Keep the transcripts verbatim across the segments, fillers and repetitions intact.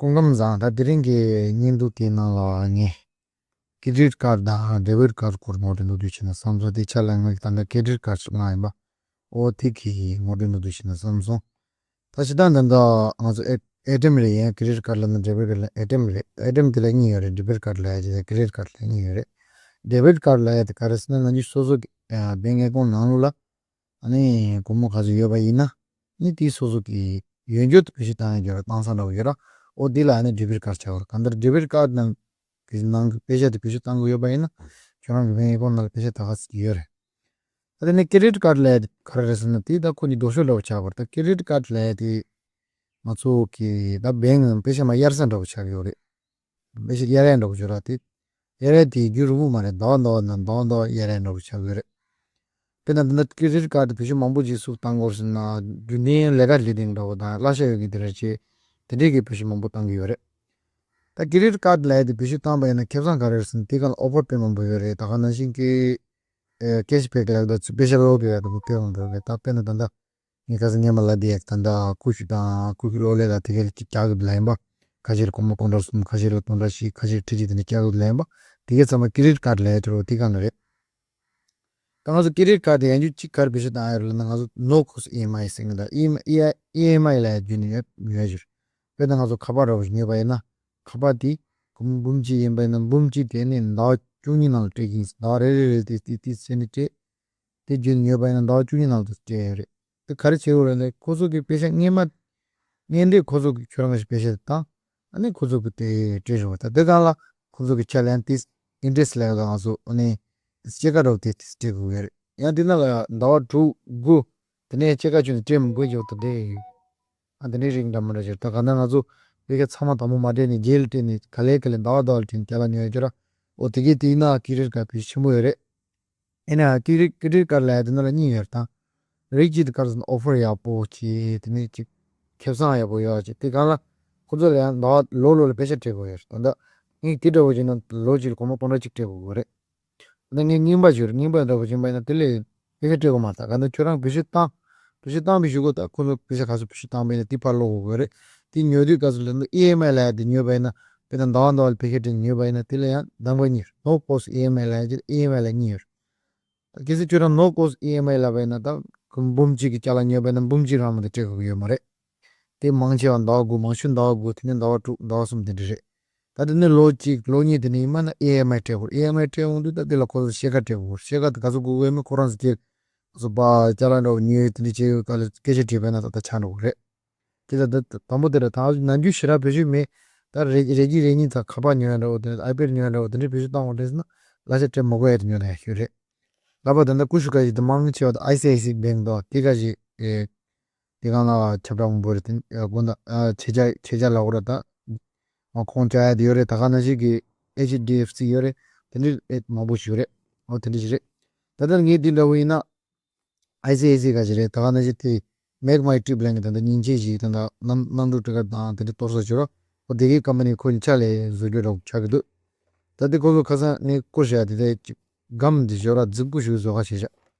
སྐུ་ཁམས་བཟང་། ད་དེ་རིང་གི་བརྙན་ཐུང་དེའི་ནང་ལ་ངས་ཀེ་རེ་ཌིཊ་ཀཱཌ་དང་ཌེ་བིཊ་ཀཱཌ་སྐོར་ངོ་སྤྲོད་མདོར་བསྡུས་བྱས་ན་བསམ་སོང་། དེ་ཆ་ལ་ངས་ད་ལྟ་ཀེ་རེ་ཌིཊ་ཀཱཌ་ཞིག་གནང་ཡིན་པ། འོ་དེ་གི་ངོ་སྤྲོད་མདོར་བསྡུས་བྱས་ན་བསམ་སོང་། ད་སྤྱིར་བཏང་ད་ལྟ་ང་ཚོ་ཨེ་ཨེ་ཊི་ཨེམ་རེད། ཡང་ཀེ་རེ་ཌིཊ་ཀཱཌ་ལབ་ན་ཌེ་བིཊ་ཀཱཌ་ལ་ཨེ་ཊི་ཨེམ་རེད། ཨེ་ཊི་ཨེམ་དེ་ལ་གཉིས་ཡོད་རེད། ཌེ་བིཊ་ཀཱཌ་ལབ་ཡ་ཅིག་དང་ཀེ་རེ་ཌིཊ་ཀཱཌ་ལབ་ཡ་གཉིས་ཡོད་རེད། ཌེ་བིཊ་ཀཱཌ་ལབ་ཡ་དེ་ག་རེ་ཟེར་ན་ནམ་རྒྱུན་སོ་སོ་གི་ཨ་བེང་ཨེ་ཀའུནཊ་ནང་ལོགས་ལ་ཨ་ནི་སྒོར་མོ་ག་ཚོད་ཡོད་པ་ཡིན་ན་ནི་དེ་སོ་སོ་གི་ཡོད་རྒྱུ་དེ་བེད་སྤྱོད་བཏང་ཡ་ཡོད་ར། བཏང་ས་འདྲ་བོ་ཡོད་ར། འོ་དེ་ལ་ཨ་ནི་ཌེ་བིཊ་ཀཱཌ་བྱ་བ་ར། གང་ལྟར་ཌེ་བིཊ་ཀཱཌ་ནང་གི་ནང་གི་པེ་ཤ་དེ་བེད་སྤྱོད་བཏང་གི་ཡོད་པ་ཡིན་ན་ཁྱོད་རང་གི་བེང་ཨེ་ཀའུནཊ་ནང་ལ་པེ་ཤ་ད་ག་ཚོད་ཡོད་རེད། ད་དེ་ནས་ཀེ་རེ་ཌིཊ་ཀཱཌ་ལབ་ཡ་དེ་ག་རེ་རེད་ཟེར་ན་དེ་ད་ཁོ་གཉིས་ལྡོག་ཕྱོགས་འདྲ་བོ་ཆགས་པ་རེད། ད་ཀེ་རེ་ཌིཊ་ཀཱཌ་ལབ་ཡ་དེ་ང་ཚོ་གི་ད་བེང་པེ་ཤ་མར་གཡར་ས་འདྲ་བོ་ཆགས་ཀྱི་ཡོད་རེད། པེ་ཤ་གཡར་ཡ་འདྲ་བོ་ཡོད་ར། དེ་གཡར་ཡ་དེ་རྒྱུན་རིང་པོ་མ་རེད། ཟླ་བ་ཟླ་བ་ནང་ཟླ་བ་ཟླ་བ་གཡར་ཡ་འདྲ་བོ་ཆགས་ཀྱི་ཡོད་རེད། དཔེར་ན་ད་ལྟ་ཀེ་རེ་ཌིཊ་ཀཱཌ་བེད་སྤྱོད་མང་པོ་ཅིག་སུ་བཏང་དགོས་ཟེར་ན་རྒྱུན་ལྡན་ལས་ཀ་ལས་དེ་འདྲ་བོ་དང་གླ་ཆ་ཡོད་མཁན་དེ་འདྲ་བྱས་དེ་འདྲས་ཀྱི་པེ་ཤ་མང་པོ་བཏང་གི་ཡོད་རེད། ད་ཀེ་རེ་ཌིཊ་ཀཱཌ་ལབ་ཡ་དེ་བེད་སྤྱོད་བཏང་པ་ཡིན་ན་ཁེ་བཟང་ག་རེ་རེད་ཟེར་ན་དེ་ག་ལ་ཨོ་ཕར་དཔེ་མང་པོ་ཡོད་རེད། ད་ག་ནང་བཞིན་གྱི་ཨེ་ཀེཤ་བེག་ལབ་ཡ་ད་ཚུར་པེ་ཤ་སློག་དགོས་ཡ་ད་དཔེ་མང་པོ་ཡོད་རེད། ད་དཔེར་ན་ད་ལྟ་ངས་ཁ་སང་སྔོན་མ་ལབ་དེ་ཡག་ད་ལྟ་ཀུ་ཤུ་དང་ཀུ་ཤུ་གློག་ཀླད་དང་དེ་ག་ལ་ཅིག་རྒྱག་གི་འདུག་ལབ་ཡིན་པ། ཁ་ཤས་ལ་སྒོར་མོ་སྟོང་ཕྲག་གསུམ། ཁ་ཤས་ལ་སྟོང་ཕྲག་བཞི། ཁ་ཤས་ཁྲི་གཅིག་དེ་འདྲ་རྒྱག་གི་འདུག་ལབ་ཡིན་པ། དེ་གའི་ཚང་མ་ཀེ་རེ་ཌིཊ་ཀཱཌ་ལབ་ཡ་དེ་རོ་དེ་གང་ལ་རེད། ད་ང་ཚོ་ཀེ་རེ་ཌིཊ་ཀཱཌ་དེ་ཡང་རྒྱུན་གཅིག་ག་རེ་བེད་སྤྱོད་བཏང་ཡ་རེད་ལབ་ན་ང་ཚོ་ནོ་ཀོ་སི་ཨི་ཨེམ་ཨའི་ཟེར་གི་འདུག་ཨི་ཨེམ་ཨའི་ལབ་ཡ་རྒྱུན་ནས་ཡོད་ཡོད་ཞུ། དཔེར་ན་ང་ཚོ་ཁ་པར་འདྲ་བོ་ཞིག་ཉོས་པ་ཡིན་ན་ཁ་པར་དེ་སྒོར་མོ་འབུམ་གཅིག་ཡིན་པ་ཡིན་ན་འབུམ་གཅིག་དེ་ནི་ཟླ་བ་བཅུ་གཉིས་ནང་ལ་སྤྲད་ཀྱི་ཡིན། ཟླ་བ་རེ་རེ་རེ་དེ་དེ་དེ་ཚེ་ནི་སྤྲད། དེ་རྒྱུན་ཉོས་པ་ཡིན་ན་ཟླ་བ་བཅུ་གཉིས་ནང་དུ་སྤྲད་ཡོད་རེད། དེ་ག་རེ་བྱེད་དགོས་རེད་ལབ་ན་ཁོ་ཚོ་གི་པེ་ཤ་སྔོན་མ་སྔོན་འདྲེས་ཁོ་ཚོ་གི་ཁྱོད་རང་གི་པེ་ཤ་དེ་བཏང་ཨ་ནི་ཁོ་ཚོ་གི་དེ་སྤྲད་ཡོང་བ། ད་དེ་གང་ལ་ཁོ་ཚོ་གི་ཆ་ལན་ཏིས་ཨིན་ཊི་རེ་སི་ལབ་ཡ་ང་ཚོ་ཨ་ནི་སྐྱེད་ཀ་འདྲ་བོ་དེ་དེ་སྤྲད་དགོས་ཡོད་རེད། ཡང་དེ་ན་ལ་ཡ་ཟླ་བ་དྲུག་དགུ་དེ་ནས་སྐྱེད་ཀ་བཅུ་ནས་སྤྲད་མི་དགོས་ཀྱི་འོ་ད་དེ་ཡོད། ཨ་དེ་འདྲའི་རིགས་འདྲ་མི་འདྲ་ཞིག་ད་ག་ན་ང་ཚོ་པེ་ཤ་ཚང་མ་དང་པོ་མ་སྤྲད་ནས་རྗེས་ལ་སྤྲད་ནས་ག་ལེ་ག་ལེ་ཟླ་བ་ཟླ་བ་ལ་སྤྲད་ནས་སྐྱེད་ཀ་ཉོ་ཡ་ཅིག་ར། འོ་དེ་གའི་དེ་ཡིན་ན་ཀེ་རེ་ཌིཊ་ཀཱཌ་བེད་ཆེན་པོ་ཡོད་རེད། ཨེ་ན་ཀེ་རེ་ཀེ་རེ་ཌིཊ་ཀཱཌ་ལབ་ཡ་དེ་ནང་ལ་གཉིས་ཡོད་རེད་ད། རིགས་གཅིག་དེ་ག་རེ་ཟེར་ན་ཨོ་ཕར་ཡག་པོ་བྱས་དེ་ནས་ཅིག་ཁེ་བཟང་ཡག་པོ་ཡོད་ཅིག་དེ་གང་ལ་ཁོ་ཚོ་ལ་ཡང་ཟླ་བ་ལོ་ལོ་ལ་པེ་ཤ་སྤྲད་དགོས་ཡོད་རེད། ད་ལྟ་ངས་དེ་འདྲ་བོ་བྱས་ན་ལོ་གཅིག་ལ་སྒོར་མོ་སྟོང་ཕྲག་གཅིག་སྤྲད་དགོས་ཀྱི་རེད། ད་ངས་རྙིང་པ་ཞུ་རེད། རྙིང་པ་འདྲ་བོ་བྱས་པ་ཡིན་ན་དེ་ལས་པེ་ཤ་སྤྲད་དགོས་མ་རེད། ད་ག་ནས་ཁྱོད་རང་བེད་སྤྱོད་བཏང་བེད་སྤྱོད་བཏང་པའི་གཞུག་གུ་ད་ཁོ་ཚོ་པེ་ཤ་ག་ཚོད་བེད་སྤྱོད་བཏང་པ་ཡིན་ན་དེ་ཕར་སློག་དགོས་ཀྱི་རེད། དེ་ཉོ་དུས་ག་ཚོད་ལ་འདུག་ཨི་ཨེམ་ཨའི་ལབ་ཡ་དེ་ཉོས་པ་ཡིན་ན་དཔེར་ན་ཟླ་བ་ཟླ་བ་ལ་པེ་ཤ་སྤྲད་ནས་ཉོས་པ་ཡིན་ན་དེ་ལ་ཡང་གདམ་ག་གཉིས་རེད། ནོ་ཀོ་སི་ཨི་ཨེམ་ཨའི་ལབ་ཡ་ཅིག་ཨི་ཨེམ་ཨའི་ལ་གཉིས་ཡོད་རེད། གལ་སྲིད་ཁྱོད་རང་ནོ་ཀོ་སི་ཨི་ཨེམ་ཨའི་ལབ་པ་ཡིན་ན་ད་འབུམ་གཅིག་གི་ཅ་ལག་ཉོས་པ་ཡིན་ན་འབུམ་གཅིག་རང་མ་གཏོགས་སྤྲད་དགོས་ཀྱི་ཡོད་མ་རེད། དེ་མང་ཆེ་བ་ཟླ་བ་དགུ། མང་ཤོས་ཟླ་བ་དགུ། དེ་ནས་ཟླ་བ་དྲུག་ཟླ་བ་གསུམ་དེ་འདྲ་རེད། ད་དེ་ནས་ལོ་གཅིག་ལོ་གཉིས་དེ་ནས་ཡིན་མ་ན་ཨི་ཨེམ་ཨའི་སྤྲད་དགོས། ཨི་ཨེམ་ཨའི་སྤྲད་འོང་དུས་ད་དེ་ལ་ཁོ་ཚོ་ཕྱེད་ཀ་སྤྲད་དགོས། ཕྱེད་ཀ་དེ་ག་ཚོད་དགོས་ཀྱི་ཡོད་མེད་ཁོ་རང་ཚོ་དེ་ང་ཚོ་པ་ཅ་ལག་འདྲ་བོ་ཉོས་ཡོད་དེ་འདྲ་བྱས་ཡོད་ག་ལ་སྐད་ཆ་དྲིས་པ་ཡིན་ན་ད་ལྟ་ཆགས་འགྲོ་གི་རེད། དེ་ལ་ད་དང་པོ་དེ་རེད། ད་ནམ་རྒྱུན་ཞེ་དྲག་བེད་སྤྱོད་མེད། ད་རེ་རེ་གཅིག་རེ་གཉིས་ད་ཁ་པར་ཉོ་ཡ་འདྲ་བོ་དེ་ཨའི་པེཌ་ཉོ་ཡ་འདྲ་བོ་དེ་འདྲ་བེད་སྤྱོད་བཏང་བ་རེད་ཟེར་ན་གླ་ཆ་སྤྲད་མ་དགོས་ཡ་དེ་ཉོ་ན་ཡག་ཤོས་རེད། ལབ་པ་ད་ལྟ་ཀུ་ཤུ་ཁ་ཤས་དེ་མང་ཆེ་བ་ད་ཨའི་སི་ཨའི་སི་བེང་དང་དེ་ཁ་ཤས་ཨེ་དེ་གང་ལ་ཁྱབ་བསྒྲགས་མང་པོ་རེད། དེ་དགོན་དང་ཨ་ཆེ་ཆ་ཆེ་ཆ་ལབ་དགོས་རེད་ད། ཁོང་བཅའ་ཡ་དེ་ཡོད་རེད། ད་ག་ནང་བཞིན་གྱི་ཨེཆ་ཌི་ཨེཕ་སི་ཡོད་རེད། དེ་འདྲའི་ཨེ་མང་པོ་ཞིག་ཡོད་རེད། འོ་དེ་འདྲ་ཞིག་རེད། ད་ལྟ་ངས་འདི་འདྲ་བོ་ཡིན་ན་ཨའི་སི་ཨའི་སི་ཁ་ཤས་རེད། ད་ག་ནང་བཞིན་དེ་མེག་མའི་ཊིབ་ལབ་མཁན་ད་ལྟ་མཉེན་ཆས་ཤིག་ད་ལྟ་གནམ་གནམ་གྲུ་ཊི་ཀེཊ་དང་དེ་འདྲ་གཏོར་ས་ཡོད་རེད། འོ་དེ་གའི་ཀམ་པ་ནི་ཁོ་གཉིས་ཆ་ལས་བཟོ་རྒྱུ་འདྲ་བོ་ཆགས་ཀྱི་འདུག་ད་དེ་ཁོ་ཚོ་ཁ་སང་ངས་བསྐུར་བཞག་དེ་དེ་ཅིག་སྒམ་དེ་ཞོར་ར་རྫིག་པོ་ཞིག་བཟོ་ཁ་བྱས་བཞག་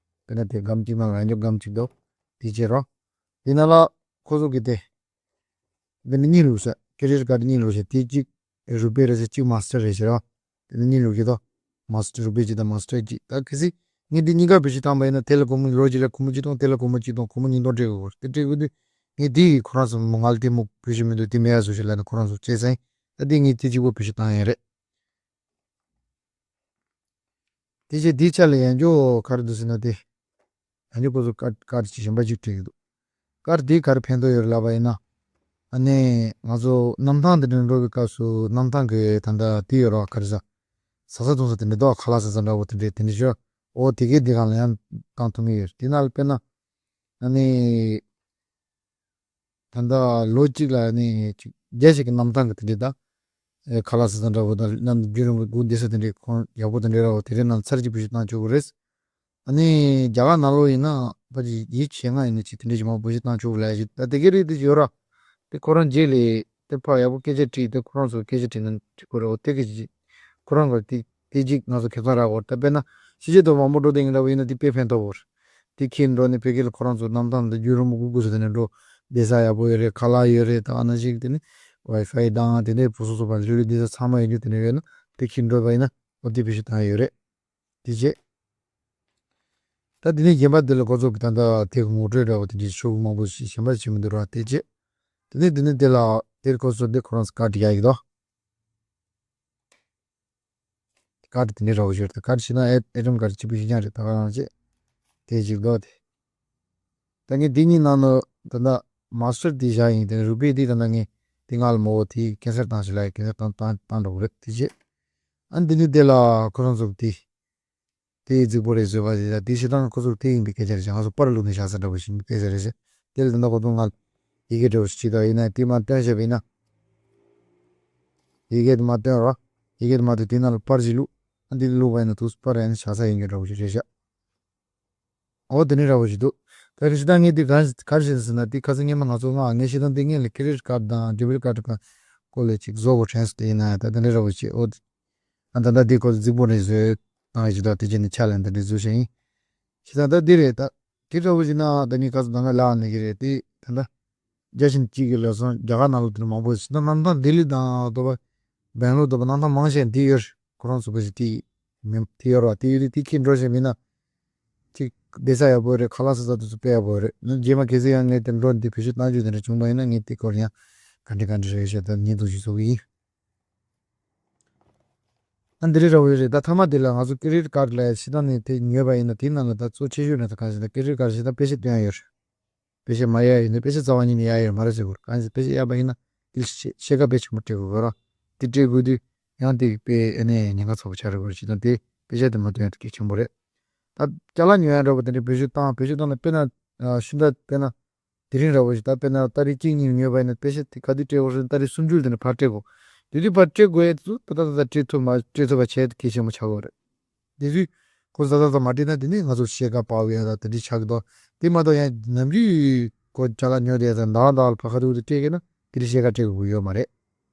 དཔེར་ན་དེ་སྒམ་གཅིག་ནང་ལ་ཡང་ཅིག་སྒམ་གཅིག་འདུག་དེ་བྱས་རོགས། དེ་ནང་ལ་ཁོ་ཚོ་གི་དེ། དེ་ནི་གཉིས་བླུགས་ས། ཀེ་རེ་ཌིཊ་ཀཱཌ་གཉིས་བླུགས་ས། དེ་གཅིག་རུ་པེ་རེད་ཟེར། གཅིག་མཱ་སི་ཊར་རེད་ཟེར་བ། དེ་ནི་གཉིས་བླུགས་ཀྱི་དོ། མཱ་སི་ཊར་རུ་པེ་གཅིག་དང་མཱ་སི་ཊར་གཅིག་ད་གལ་སྲིད་ངས་འདི་གཉིས་ཀ་བེད་སྤྱོད་བཏང་པ་ཡིན་ན་དེ་ལ་སྒོར་མོ་ལོ་གཅིག་ལ་སྒོར་མོ་གཅིག་སྟོང་། དེ་ལ་སྒོར་མོ་གཅིག་སྟོང་། སྒོར་མོ་ཉིས་སྟོང་སྤྲད་དགོས་གོ། དེ་སྤྲད་དགོས་དུས་ངས་འདི་ཡི་ཁོ་རང་ཚོ་མོ་ང་ལ་དེ་མོ་བེད་སྤྱོད་མི་འདུག་དེ་མེད་ཡ་བཟོ་ཞིག་ལབ་ནས་ཁོ་རང་ཚོ་བྱས་ཟིན། ད་འདི་ངས་དེ་གཅིག་པོ་བེད་སྤྱོད་བཏང་ཡ་རེད། དེ་རྗེས་དེའི་ཆ་ལ་ཡང་ཅོ་ག་རེ་འདུག་ཟེར་ན་དེ། ཡང་ཅོ་ཁོ་ཚོ་ཀཱཌ་ཀཱཌ་ཅིག་གཞན་པ་ཅིག་སྤྲད་ཀྱི་འདུག་ཀཱཌ་དེ་ག་རེ་ཕན་ཐོགས་ཡོད་རེད་ལབ་པ་ཡིན་ན། ཨ་ནི་ང་ཚོ་གནམ་ཐང་དེ་འདྲ་འགྲོ་བའི་སྐབས་སུ་གནམ་ཐང་གི་ད་ལྟ་དེ་ཡོད་རེད་བ། ག་རེ་ཟ། ཟ་ས་འཐུང་ས་དེ་འདྲ་འདུག་ཁ་ལག་ཟ་ས་འདྲ་བོ་དེ་འདྲ་དེ་འདྲ་ཞོ། འོ་དེ་གའི་དེ་སྒང་ལ་ཡང་བཏང་ཐུབ་ངེས་ཡོད་རེད། དེ་ནང་ལ་དཔེར་ན། ཨ་ནི། ད་ལྟ་ལོ་གཅིག་ལ་ནི་ཅིག་བརྒྱ་ཞིག་གི་གནམ་ཐང་གི་དེ་འདྲ་དང་། ཨེ་ཁ་ལག་ཟ་ས་འདྲ་བོ་དང་གནམ་རྒྱུན་རིང་པོ་སྒུག་བསྡད་ས་དེ་འདྲའི་ཁོང་ཡག་པོ་དེ་འདྲའི་ར་བོ་དེ་འདྲའི་ནང་ཚར་གཅིག་བེད་སྤྱོད་བཏང་ཆོག་གི་རེད། ཨ་ནི་རྒྱ་གར་ནང་ལོགས་ཡིན་ན་ཕལ་ཆེར་ཡིད་ཆེས་ང་ཡིན་ན་ཅིག་དེ་འདྲའི་ཞིག་མ་བེད་སྤྱོད་བཏང་ཆོག་གི་ལབ་ཡ་ཞིག་ད་དེ་གའི་རིགས་དེ་ཡོད་ར། དེ་ཁོ་རང་རྗེས་ལ་དེ་ཕར་ཡག་པོ་སྐད་ཆ་དྲིས་དེ་ཁོ་རང་ཚོ་སྐད་ཆ་དྲིས་ན་འགྲིག་གི་རེད། འོ་དེ་གི་ཅིག་ཁོ་རང་གི་དེ་དེ་གཅིག་ང་ཚོ་ཁེ་བཟང་རག་གོ། ད་དཔེར་ན་ཕྱི་རྒྱལ་དུ་མང་པོ་འགྲོ་བསྡད་མཁན་འདྲ་བོ་ཡིན་ན་དེ་དཔེ་ཕན་ཐོགས་པོ་རེད། དེ་ཁྱེད་འགྲོ་ནས་བོད་སྐད་ལ་ཁོ་རང་ཚོ་གནམ་ཐང་དུ་རྒྱུན་རིང་པོ་སྒུག་དགོས་ས་དེ་ནས་འགྲོ་བསྡད་ས་ཡག་པོ་ཡོད་རེད། ཁ་ལག་ཡོད་རེད། ད་ཨ་ནི་ཞིག་དེ་ནི་ Wi-Fi དང་དེ་ནས་བུ་སོ་སོ་བ་ལུས་ལུས་འདི་ཚོ་ཚང་མ་ཡོད་རྒྱུ་དེ་འདྲ་ཡོད་ན་དེ་ཁྱེར་འགྲོ་བ་ཡིན་ན་འོ་དེ་བེད་སྤྱོད་བཏང་ཡ་ཡོད་རེད། དེ་རྗེས། ད་དེ་ནས་རྒན་པ་འདི་ལ་ཁོ་ཚོ་གི་ད་ལྟ་དེ་གི་ངོ་སྤྲོད་འདྲ་བོ་དེ་འདྲའི་ཤོག་གུ་མང་པོ་ཞིག་གཞན་པ་བྱེད་མི་འདུག་ར། དེ་རྗེས། དེ་ནས་དེ་ནས་དེ་ལ་དེར་ཁོ་ཚོ་དེ་ཁོ་རང་ཚོ་ཀར་འབྲི་ཡ་ཡིན་དོ། ཀར་དེ་འདྲའི་འདྲ་བོ་ཞིག་རེད། ད་ཀར་བྱས་ན་ཨེ་ཨེ་ཊི་ཨེམ་ཀར་གཅིག་པུ་ཞིག་ཀྱང་རེད། ད་ག་རང་བྱས། དེ་གཅིག་དོ་དེ། ད་ངས་འདི་གཉིས་ནང་ནས་ད་ལྟ་མ་སི་ཊར་འདི་བཞག་ཡིན། དེ་ནས་རུ་པི་འདི་ད་ལྟ་ངས་འདི་ང་ལ་མོ་བོ་དེ་ཀན་སལ་བཏང་ཞིག་ལ་ཀན་སལ་བཏང་བཏང་བཏང་འགྲོ་གི་རེད། དེ་རྗེས། ཨ་འདི་ནི་དེ་ལ་ཁོ་རང་ཚོ་དེ་དེ་རྫིག་པོ་རེད་བཟོས་པ་རེད། དེ་བྱེད་སྟངས་ཁོ་ཚོ་དེ་ཡིན་པའི་སྐད་ཆ་རེད། ང་ཚོ་པར་བླུགས་ནས་བཞག་ས་འདྲ་བོ་ཞིག་ཡིན་པའི་སྐད་ཆ་རེད། དེ་ལ་ད་ལྟ་ཁོ་ཚོ་ང་ལ་ཡི་གེ་འདྲ་བོ་ཞིག་བྲིས་དང་ཡིན་ན་དེ་མར་སྟོན་བྱས་པ་ཡིན་ན། ཡི་གེ་དེ་མར་སྟོན་རོགས། ཡི་གེ་དེ་མར་སྟོན་དེ་ནང་ལ་པར་ཞིག་བླུགས། ཨ་འདི་བླུགས་པ་ཡིན་ན་དུས་པར་ཡང་བཞག་ས་ཡིན་གྱི་འདྲ་བོ་ཞིག་རེད་ཤག་འོ་དེ་ནི་འདྲ་བོ་ཞིག་འདུག་ད་རེས་ད་ངས་འདི་ག་ག་རེ་བྱས་ཟེར་ན་འདི་ཁ་སང་སྔོན་མ་ང་ཚོ་ང་ངས་བཤད་སྟངས་འདི་སྔོན་ལ་ཀེ་རེ་ཌིཊ་ཀར་ཌི་དང་ཌེ་བིཊ་ཀར་ཌི་གང་སྐོར་ལ་ཅིག་བཟོ་དགོས་དྲན་སོང་། དེ་ཡིན་ན་ད་དེ་འདྲ་འདྲ་བོ་ཞིག་འོ་དེ། ཨ་ད་ལྟ་འདི་སྐོར་རྫིག་པོ་རེད་བཟོས་བཏང་ཡོད་ཅིག་ད་དེ་རྗེས་ནས་ཆ་ལ་འདི་འདྲ་བཟོས་བྱས་ཡིན། བྱས་ཙང་ད་འདི་རེད་ད། དེ་འདྲ་བོ་ཞིག་ན་ད་ངས་ཁ་སང་ད་ང་ལབ་ནས་ཀྱི་རེད་དེ་ད་ལྟ། རྒྱ་ཆེན་གཅིག་གི་ལབ་སོང་རྒྱ་གར་ནང་ལོགས་དེ་འདྲ་མང་པོ་ཞིག་ད་གནམ་ཐང་ལྡི་ལི་དང་དོ་པ། སྦེང་ལོར་དོ་པ་གནམ་ཐང་མང་ཆེ་འདི་ཡོད་རེད། ཁོ་རང་ཚོ་པ་ཞིག་དེ་མི་དེ་ཡོད་ར། དེ་ཡོད་དེ་དེ་ཁྱེད་འགྲོ་བཞིན་མིན་ན། ཅིག་བསྡད་ས་ཡག་པོ་རེད། ཁ་ལག་ཟ་ས་དེ་ཚོ་དཔེ་ཡག་པོ་རེད། ནི་རྗེས་མ་གལ་སྲིད་ཡང་ངས་དེ་འགྲོ་འདི་བེད་སྤྱོད་གཏང་རྒྱུ་དེ་འདྲ་བྱུང་པ་ཡིན་ན་ངས་དེ་སྐོར་ཡང་ག་འདྲ་ག་འདྲ་རེད་ཞེས་ད་བརྙན་ཐུང་ཞིག་བཟོ་གི་ཡིན། ཨ་འདི་རེད་འདྲ་བོ་རེད། ད་ཐ་མ་དེ་ལ་ང་ཚོ་ཀེ་རེ་ཌིཊ་ཀར་ཌི་ལ་ཕྱི་ཐང་ནས་དེ་ཉོས་པ་ཡིན་ན་དེའི་ནང་ལ་ད་གཙོ་ཆེ་ཤོས་ནི་ད་གང་ཞིག་ད་ཀེ་རེ་ཌིཊ་ཀར་ཌི་ཞིག་ད་པེ་ཤ་སྟོན་ཡ་ཡོད་རེད། པེ་ཤ་མ་ཡ་ཡིན་ན་པེ་ཤ་རྩ་བ་ཉིད་ནས་ཡ་ཡོད་མ་རེད་ཟེར་གོ་རེད། གང་ཞིག་པེ་ཤ་ཡ་པ་ཡིན་ན་དེ་ཤེ་ཤེལ་ཀ་དཔེ་ཆེན་པོ་སྤྲད་དགོས་གོ་ར། དེ་སྤྲད་དགོས་དུས་ཡང་དེ་དཔེ་ཨ་ནེ་ཉེན་ཁ་ཚ་པོ་ཆགས་རེད་གོ་རེད། ཅི་དང་དེ་པེ་ཤ་དེ་མ་སྟོན་ཡ་དེ་གལ་ཆེན་པོ་རེད། ད་ཅ་ལག་ཉོ་ཡ་འདྲ་བོ་དེ་འདྲའི་བེད་སྤྱོད་བཏང་བེད་སྤྱོད་བཏང་ན་དཔེར་ན་ཤིང་རྟ་དཔེར་ན། དེ་རིང་འདྲ་བོ་ཞིག་ད་དཔེར་ན་ཏ་རིག་གཅིག་གཉིས་ཉོས་པ་ཡིན་ན་པེ་ཤ་དེ་ག་དུས་སྤྲད་དགོས་ཟེར་ན་ཏ་རིག་སུམ་ཅུ་དེ་ནས་ཕར་སྤྲད་དགོས། དེ་དུས་ཕར་སྤྲད་དགོས་ཡས་དུས་ད་ད་ད་སྤྲད་ཐུབ་མ་སྤྲད་ཐུབ་པ་བྱས་གལ་ཆེན་པོ་ཆགས་ཀྱི་ཡོད་རེད། དེ་དུས་ཁོ་ཟ་ཟ་ཟ་མ་སྤྲད་ན་དེ་ནས་ང་ཚོ་ཤེལ་ཀ་པགས་ཡ་ད་དེ་འདྲ་ཆགས་ཀྱི་འདུག་དེ་མ་གཏོགས་ཡང་ནམ་རྒྱུན་ཁོ་ཅ་ལག་ཉོ་བསྡད་ཡ་ད་ཟླ་བ་ཟླ་བ་ལ་ཕར་ཁ་ཐུག་ཏུ་སྤྲད་ཀྱི་ན་དེ་འདྲ་ཤེལ་ཀ་སྤྲད་དགོས་ཀྱི་ཡོད་མ་རེད།